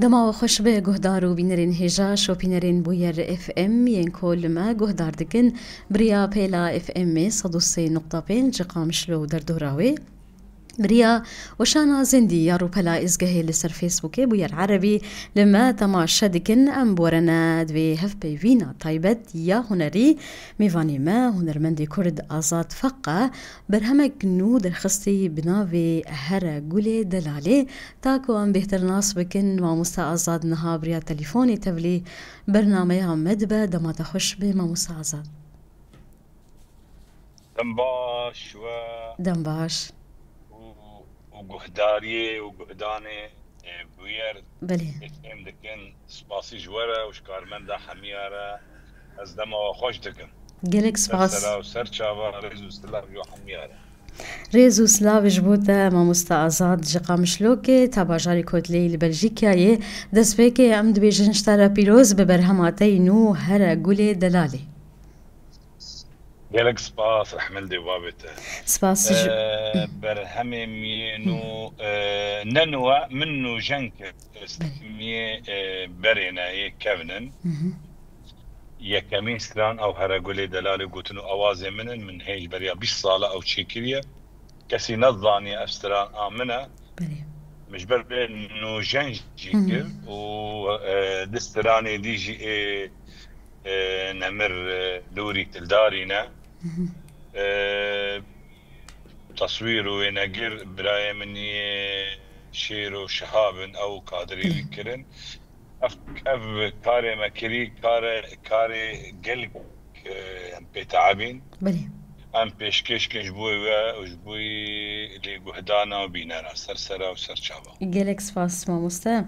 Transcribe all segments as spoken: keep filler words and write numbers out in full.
Dema we xweş be guhdar û bînerên hêja, şopînerên Bûyer F M yên ku li me guhdar dikin, bi riya pêla F M sed û sê nokta pênc ji Qamişlo û derdora wê. Bi riya weşana zindî ya rûpela Êzgehê li ser Facebookê Bûyer Erebî li me temaşe dikin. Em bi we re ne di vê hevpeyvîna taybet ya hunerî mêvanê me, hunermendê Kurd Azad Feqa, berhemek nû derxistî bi navê Here Gulê Delalê. Ta ku em bêhtir nas bikin, mamoste Azad niha bi riya telîfonê tevlî bernameya me dibe. Dema te xweş be, mamoste Azad. Dem baş we Dem baş. û, û guhdariyê û guhdanê, e, Bûyer Belê. F M dikin. Spasî ji we re û ji karmenda hemiya re. Ez dema we xweş dikim. Gelek Ser spas. sera û ser çava, rêz û silav ji hemiya re. Rêz û silav ji bo te, mamoste Azad ji Qamişlokê, ta bajarê Kotleyê li Belçîkayê. Destpêkê em dibêjin ji te re pîroz bi berhema te yî nû Here Gulê Delalê. Gelek spas, rehmendê babê te. Spas ji Ee, berhemê miyê nû, e, ne nû e, min nûjen kir. Belê. Miyê, e, berê ne, yê kevn in. Hı hı. Yekemîn stran ew Here Gulê Delalê gotin û awazê min in, min hê ji beriya bîst sala ew çêkiriye. Kesî nezaniye ev stran a min e. Belê. Min ji ber vê nûjen jî Hı hı. kir û, e, di stranê dî jî ê, e, Nemir, e, Lûrî Tildarî ne. Hı hı. E, Teswîr û wênegir birayê min yê Şêr û Şihab in, ew kadirî Belê. wî kirin. Ev, ev karê me kirî, kare, karê gelek, e, em pê teebîn. Belê. Em pêşkêş kin ji bo we û ji bo lê guhdana û bînera ser sera û ser çava. Gelek spas, mamoste.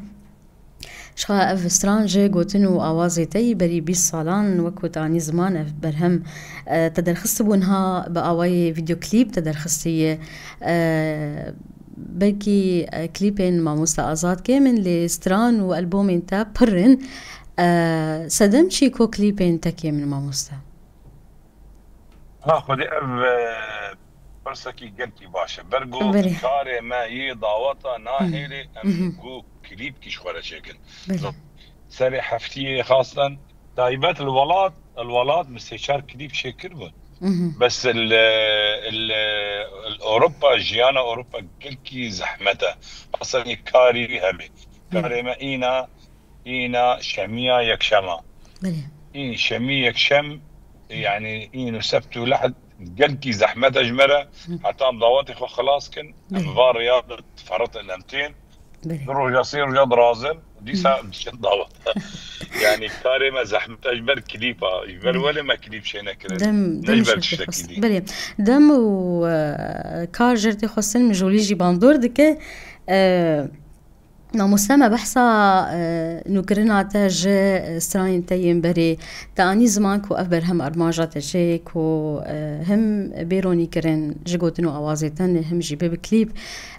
Ji xwe ev stran ji gotin û awazê te yî berî bîst salan, wek ku te anî ziman, ev berhem, e, te derxistibû, niha bi awayê vîdeoklîp te derxistiye. E, belkî, e, klîpên mamoste Azad kêm in, lê stran û albomên te pir in. E, sedem çî ku klîpên te kêm in, mamoste? Ha, xwedê ev, e, pirsekî gelkî baş e. Ber ku Belê. karê me yê daweta nahêlê, em Mhm. ku klîpkî ji xwe re çêkin. Belê. Serê heftiyê xastan taybet li welat, li welat min sê çar klîp çêkiribûn. Mhm. Bes li, li, li Ewropa, jiyana Ewropa gelkî zehmet e. Aslında karî hebe. Hı. Karê me îna, îna şemiya yekşema. Belê. În şemî yekşem, yani în û sebt û lehd gelkî zehmet e ji me re. Hı. Heta em dawetê xwe xilas kin, em Belê. va riya diferritin, em tên. Belê. Du roja, sê roja dirazin, dîsa Hı. em diçin dawet. Yani karê me zehmet e ji ber klîpa, ji ber Belê. welê me klîp çê nekirin. Dem, Ne dem ji ber şertê tiştekî xwest. dî. Belê. Dem û, e, kar ji te xwestin mijolî jî bandor dike. E, Mamoste, me behsa, e, nûkirina te ji, e, stranên te yên berê. Te anî ziman ku ev berhem armanca te çê ku, e, him bê ronîkirin ji gotin û awazê te ne, him jî bê bi klîp.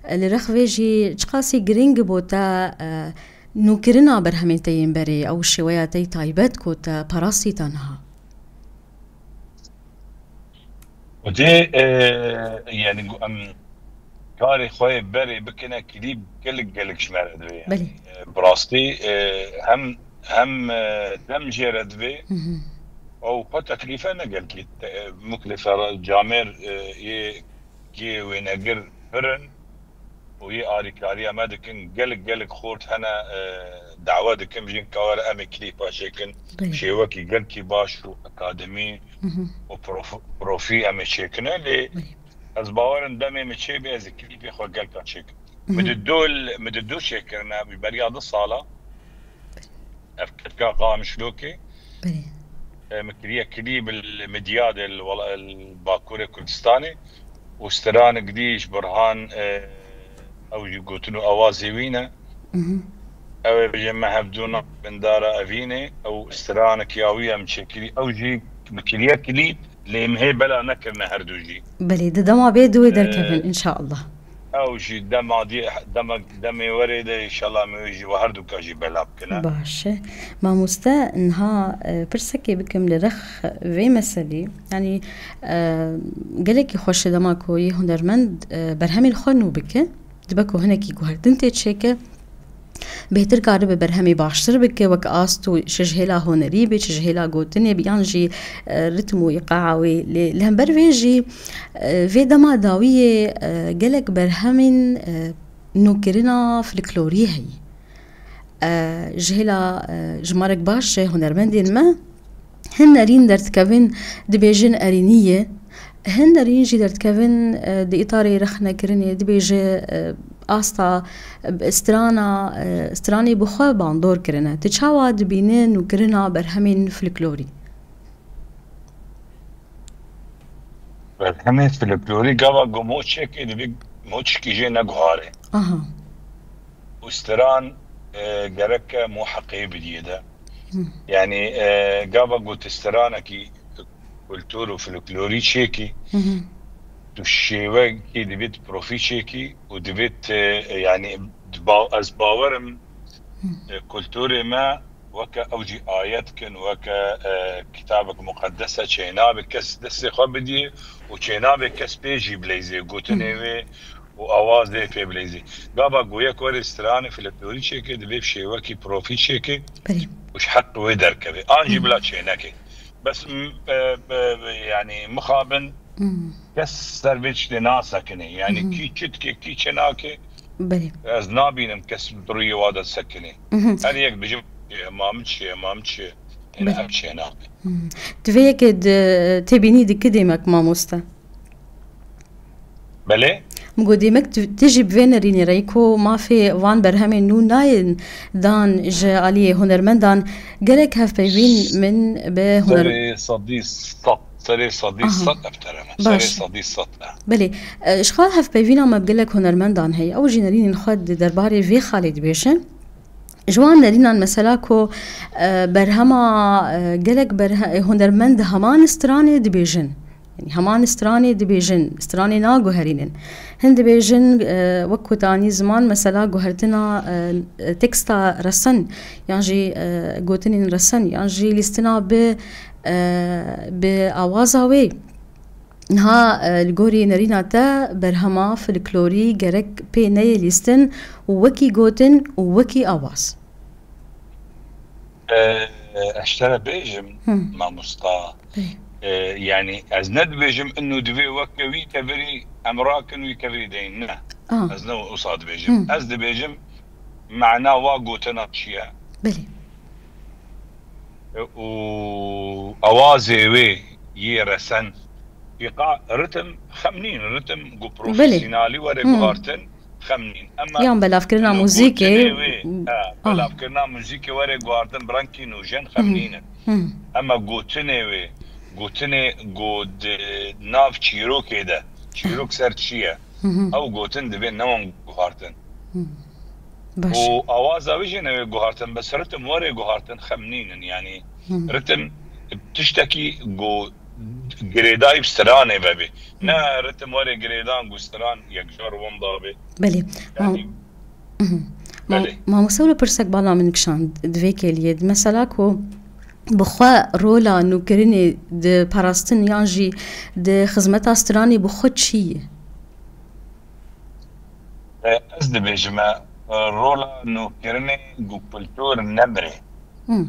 E, li rex vê jî çiqasî girîng bû te, e, nûkirina berhemên te yên berê, ew şêweya te yî taybet ku te parastî te niha? Û dê, e, yani, em karê xwe yê berê bikine, klîp gelek, gelek ji me re divê, yani. Belê. E, bi rastî, e, hem, hem, e, dem jê re divê, Hı hı. ew xwe teklîfe ne gelkî, te-, e, muklîfe re camêr, e, yê, yê wênegir pir in. û yê arîkariya me dikin. Gelek, gelek xort hene, e, dawe dikim jin ka were em ê klîpa çêkin. Belê. Şêwekî gelkî baş û akademî Hı hı. û prof-, profî em ê çêkine. Lê Belê. ez bawer im demê min çêbe ez ê klîpê xwe gelka çêkim. Hı hı. Min di dol, min di dol çêkirine, bi beriya du sala. Ev ketka Qamişlokê. Belê. E, min kiriye klîb li Midyadê, li wela-, li Bakurê Kurdistanê. Û stranek dî ji Burhan, e, ew jî gotin û awazê wî ne. Mhm. Ew ê bêje me hevdû na bindara evînê. Ew stranek ya wî em çêkirî. Ew jî min kiriye klîb, lê em hê bela nekirine her du jî. Belê, di dema bê duwê Ee, derkevin, inşallah. Ew jî dema dî-, dema, demê werê de, inşallah, em wê jî we her duka jî bela bikine. Baş e. Mamoste, niha, e, pirsekê bikim li rex vê meselê. Yanî, e, gelekî xweş e dema ku yê hunermend, e, berhemên xwe nû bike. Dibe ku hinekî guhertin tê çêke. Bêhtir karibe berhemê baştir bike, wek ast û çi ji hêla hunerî be, çi ji hêla gotinê be, yan jî, e, ritm û îqaa wê. Lê li hember vê jî, e, vê dema dawiyê, e, gelek berhemên, e, nûkirina folklorî heye. E, ji hêla, e, jimarek baş ji hunermendên me hin nerîn derdikevin, dibêjin erênî ye, hin nerîn jî derdikevin, e, di îtarê rexnekirinê, dibêje, e, asta, e, strana, e, stranê bi xwe bandor kirine. Tu çawa dibîne nûkirina berhemên folklorî? Berhemên folklorî gava ku moçekê divê moçkî jê neguhare. Aha. Û stran, e, gereke muheqê bidiyê de. Hı. Yani, e, gava ku tu stranekî kultur û folklorî çêkî, Hı hı. tu şêwekî divê tu profî çêkî û divê tu, e, yani, ba-, ez bawerim, Hı. e, kulturê me weke ew jî ayet kin, weke, e, kitabek muqeddese çênabe kes destê xwe bidiyê û çênabe kes pê jî bileyzê gotinê Hı. wê û awazê pê bileyzê. Gava goyek were stranê folklorî çêke, divê bi şêwekî profî çêke Belê. û ji heq wê derkeve. An jî Hı. bila çêneke. Bes, m-, e, e, yani mixabin Hı. kes ser vê tiştê nasekine. Yani Hı. kî çi dike, kî çi nake, Belê. ez nabînim kes bi rûyê wa de sekine. Hı hı. Her yek bijim, "Ê, ma min çi, ma min çi?" Ene Belê. ev çênabe. Hı. Tu vê yekê di, têbînî dikî demek mamoste? Belê. Min got, demek tu, tu jî bi vê nerînê re yî ku mafê van berhemên nû nayên dan ji aliyê hunermendan, gelek hevpeyvîn min bi huner- Serê sedî sed, serê sedî Aha. sed ev tere me. Baş. Serê sedî sed e. Belê. E, ji xwe hevpeyvîna me bi gelek hunermendan heye. Ew jî nerînên xwe di derbarê vê xalê dibêjin. Ji wan nerînan mesela ku, e, berhema, e, gelek berhe-, e, hunermend heman stranê dibêjin. Yani heman stranê dibêjin, stranê naguherînin. Hin dibêjin, e, wek ku tanî ziman mesela guhertina, e, teksta resen, yan jî, e, gotinên resen, yan jî lîstina bi, e, bi awaza wê. Niha, e, li gorî nerîna te berhema folklorî gerek pê neyê lîstin û wekî gotin û wekî awaz. E, ez ji te re bêjim, Hı. mamosta. Bê. E, yani ez ne dibêjim inu divê weke wî kevirî em rakin wî kevirî deyin. Ne. Aha. Ez ne wisa dibêjim. Hı. Ez dibêjim mana wa gotina çi ye? Belê. û awazê wê yê resen, îqa, ritim xem nîn, ritim ku Belê. profesyonalî were Hı. guhartin, xem nîn. Ema Yan belavkirina eno muzîkê. gotinê wê, ha, Ah. belavkirina muzîkê were guhartin, bi rengkî nûjen xem Hı. nîn in. Hı. Ema gotinê wê, gotinê ku di nav çîrokê de, çîrok ser çi ye? Hı hı. Ew gotin divê newan guhartin. Hı. Baş. Û awaza wî jî newê guhartin, bes ritim were guhartin xem nîn in, yanî Hı. ritim tiştekî ku girêdayî bi stranê vebê. Hı. Ne ritim were girêdan ku stran yekcar winda bê. Belê. Yanî Ma-, Mhm. Ma-, Belê. Mamoste wilo pirsek bala min kişand di vê kêliyê. Di mesela ku bi xwe rola nûkirinê di parastin yan jî di xizmeta stranê bi xwe çi ye? E, ez dibêjim, e, rola nûkirinê ku kultur nemire. Hmm.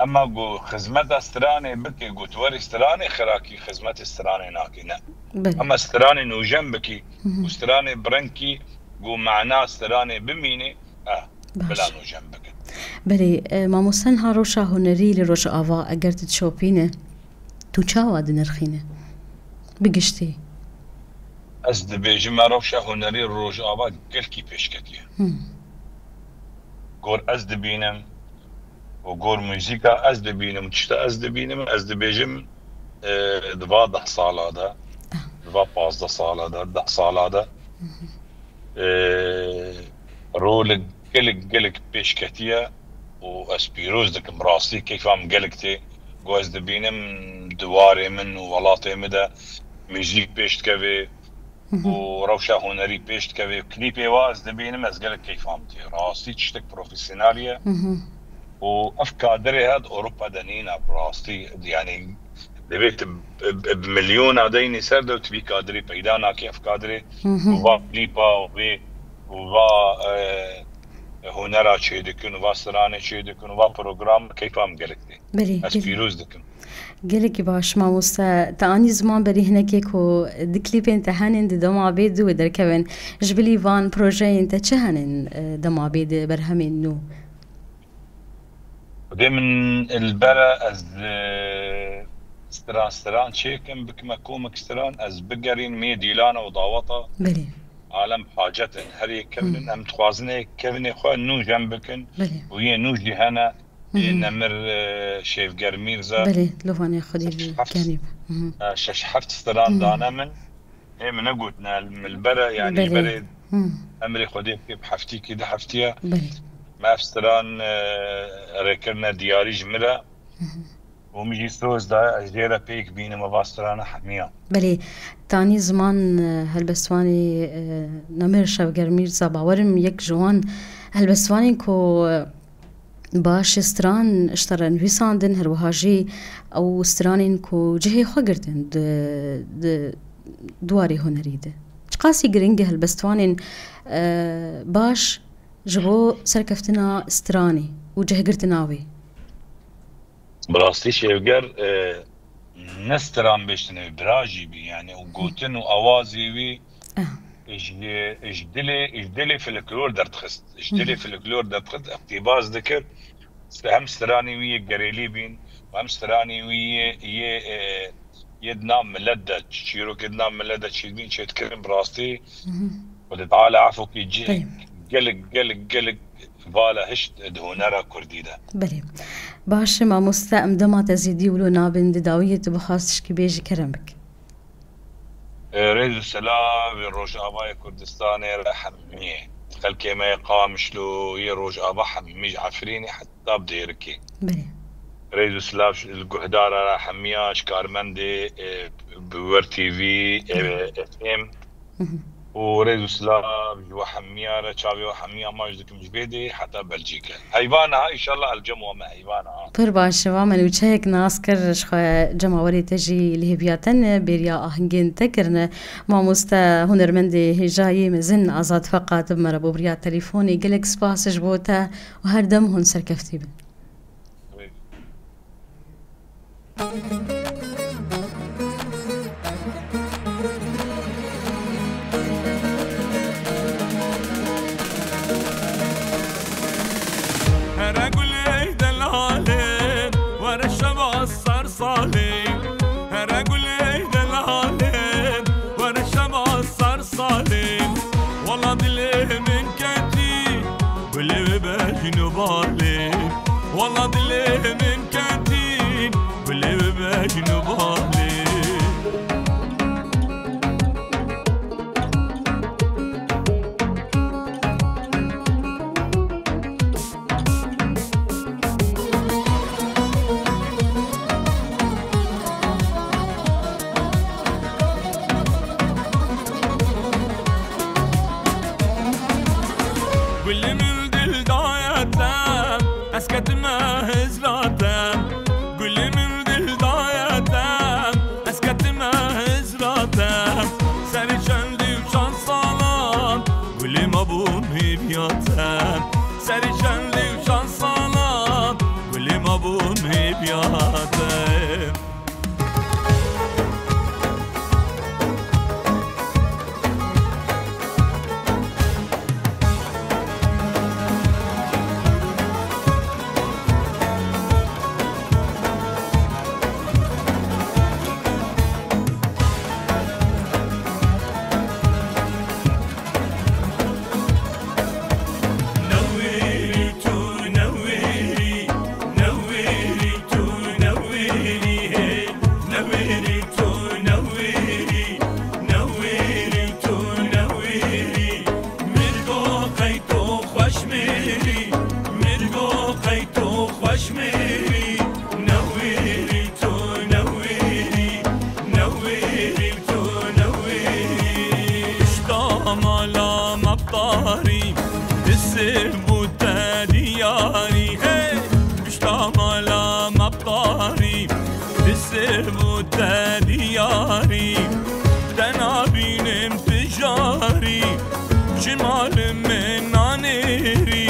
Ema ku xizmeta stranê bike, ku tu werî stranê xirakî, xizmetê stranê nakî, ne. Belê. Ema stranê nûjen bikî, Hı hı. ku stranê bi rengkî, ku mana stranê bimînê, e, Baş. bila nûjen bike. Belê, e, mamoste niha rewşa hunerî li Rojava eger tu dişopîne, tu çawa dinirxîne? Bi giştî. Ez dibêjim, me rewşa hunerî Rojava gelkî pêş ketiye. Hmm. Gor ez dibînim û gor muzîka ez dibînim, tişta ez dibînim, ez dibêjim, e, di va deh sala de, Ah. di va pazdeh sala de, deh sala de, Mhm. e, rolek gelek, gelek pêş ketiye û ez pîroz dikim. Rastî keyfa min gelek tê. Ku ez dibînim di warê min û welatê min de muzîk pêş dikeve Mhm. û rewşa hunerî pêş dikeve. Klîpê wa ez dibînim, ez gelek keyfa min tê. Rastî tiştek profesyonel ye. Mhm. Û ev kadirê he di Ewropa de nîne, bi rastî, yanî, divê tu bi, bi, bi milyona deynî ser de tu vî kadirê peyda nakî, ev kadirê Mhm. û va klîpa û vê û va, e, hunera çêdikin û va stranê çêdikin û va program keyfa min gelek tê. Belê, Ez gelek. pîroz dikim. Gelekî baş mamoste. Te anî ziman berî hinekê ku di klîpên te henên di dema bê di wê derkevin. Ji bilî van projeyên te çi henên, e, dema bê di berhemên nû? Xwedê min li ber e ez, e, stran stran çêkim, bikime komik stran, ez bigerînim yê dîlana û daweta. Belê. Alem bi hacet in. Her yek kevin in, Hmm. em dixwazin yek kevinê xwe nû jem bikin. Belê. Û yê nû jî hene, yê Hmm. Nemir, e, Şêvger Mîrza. Belê, lovanê Xwedê Şeş bi heft, kenî bi. Hmm. e, şeş heft stran Hmm. dane min. Hê min negotine, min li ber e, yanî Belê. berê Hmm. emrê Xwedê bike bi heftîkî, di heftiye. Belê. Me ev stran, e, rêkirine diyarî ji min re. Hmm. Û min jî soz daye, ez jê re pêk bînim, eva strana hemiya. Belê, tanî ziman, e, helbestvanê, e, Nemir Şevger Mîrza, bawerim yek ji wan helbestvanên ku, e, baş stran ji te re nivîsandin, her wiha jî ew stranên ku cihê xwe girtin di, di, di warê hunerî de. Çiqasî giring e helbestvanên, e, baş ji bo serkeftina stranê û cihgirtina wê? Bi rastî Şevger, e, ne stran bêjtinê, bira jî bî, yani, û gotin û awazê wî Ah. ji, ji dilê, ji dilê folklor derdixist. Ji dilê Hı hı. folklor derdixist, iqtîbas dikir. Hem stranê wî yê gerêlî bîn, hem stranê wî yê, yê, e, yê di nav milet de, çîrokê di nav milet de çêdibîn, çêdikirin, bi rastî Hı hı. Xwedê Teala efokê cihê Belê. gelek, gelek, gelek vala hişt di hunera kurdî de. Belê. Baş e, mamoste, em dema te zêdî wilo nabin, di dawiyê tu bixwast tişkî bêjî, kerem bik. E, rêz û selam yê Rojavayê Kurdistanê re hemiyê. Xelkê me yê Qamişlo, yê Rojava hemî ji Efrînê heta bi Dêrikê. Belê. Rêz û silav ji, li guhdara re hemiya ji karmendê, e, bi Wer T V, e, Belê. F M. Hı hı. Û rêz û silav ji we hemiya re, çavê we hemiya maç dikim ji vê dê heta Belcîke. Heyvana ha, înşallah el cem we me heyvana ha. Pir baş e, va me nûçeyek nas kir, ji xwe cemawerê te jî li hêviya te ne, bêriya ahengên te kirine. Mamoste, hunermendê hêjayê mezin Azad Feqat bi me re bû bi riya telefonê. Gelek spas ji bo te û her dem hûn serkeftî bin. Here gulê delalê, were şeva ser salê. Here gulê delalê, were şeva ser salê. Wala dilê min ketî, gulê we bejno balê. Wala dilê min ketî, gulê we bejno balê. Gulê min dil daye te, ez ketime hizra te. Gulê min dil daye te, ez ketime hizra te. Serê çendî û çend salan, gulê me bûm hêviya te. Serê çendî û çend salan, gulê me bûm hêviya te. Newêrî tu, newêrî, newêrî tu, newêrî, hey. Newêrî tu, newêrî, newêrî tu, newêrî. Mirgo qey tu xweş mêrî, mirgo qey tu xweş mêrî. Newêrî tu, newêrî, newêrî tu, newêrî. Pişta mala me bi tarî, di sêv bû te diyarî. Hey! Pişta mala me bi tarî, di sêv bû te diyarî. Te nabînim tu jarî, ji mal min nanêrî.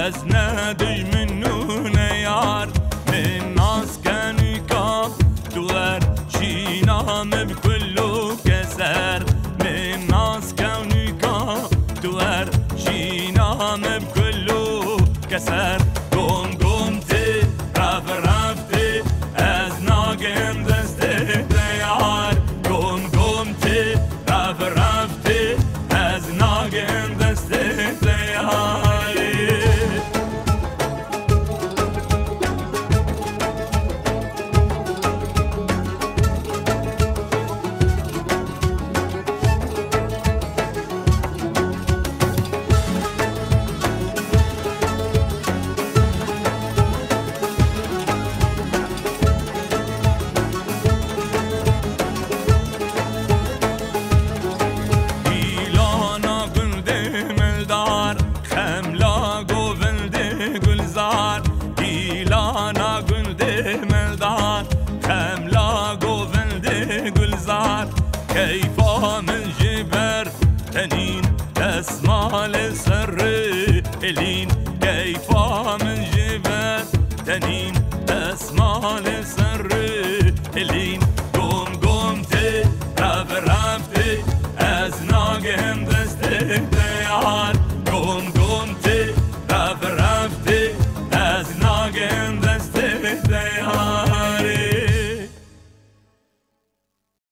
Ez ne dijmin û ne yar, min nas ke nûka tu wer, şîna min bi kul û keser. Min nas ke nûka tu wer, şîna min bi kul û keser. Gom gom tê, rev rev tê, ez nagêm destê te yar. Gom gom tê, rev rev tê, ez nagêm destê te yar. Îlana gundê mildar, xemla govindê gulzar. Îlana gundê mildar, xemla govindê gulzar. Keyfa min ji ber tenîn, desmalê serê elîn. Keyfa min ji ber tenîn, desmalê serê elîn. Gom gom tê, rev rev tê, ez nagêm destê te yar.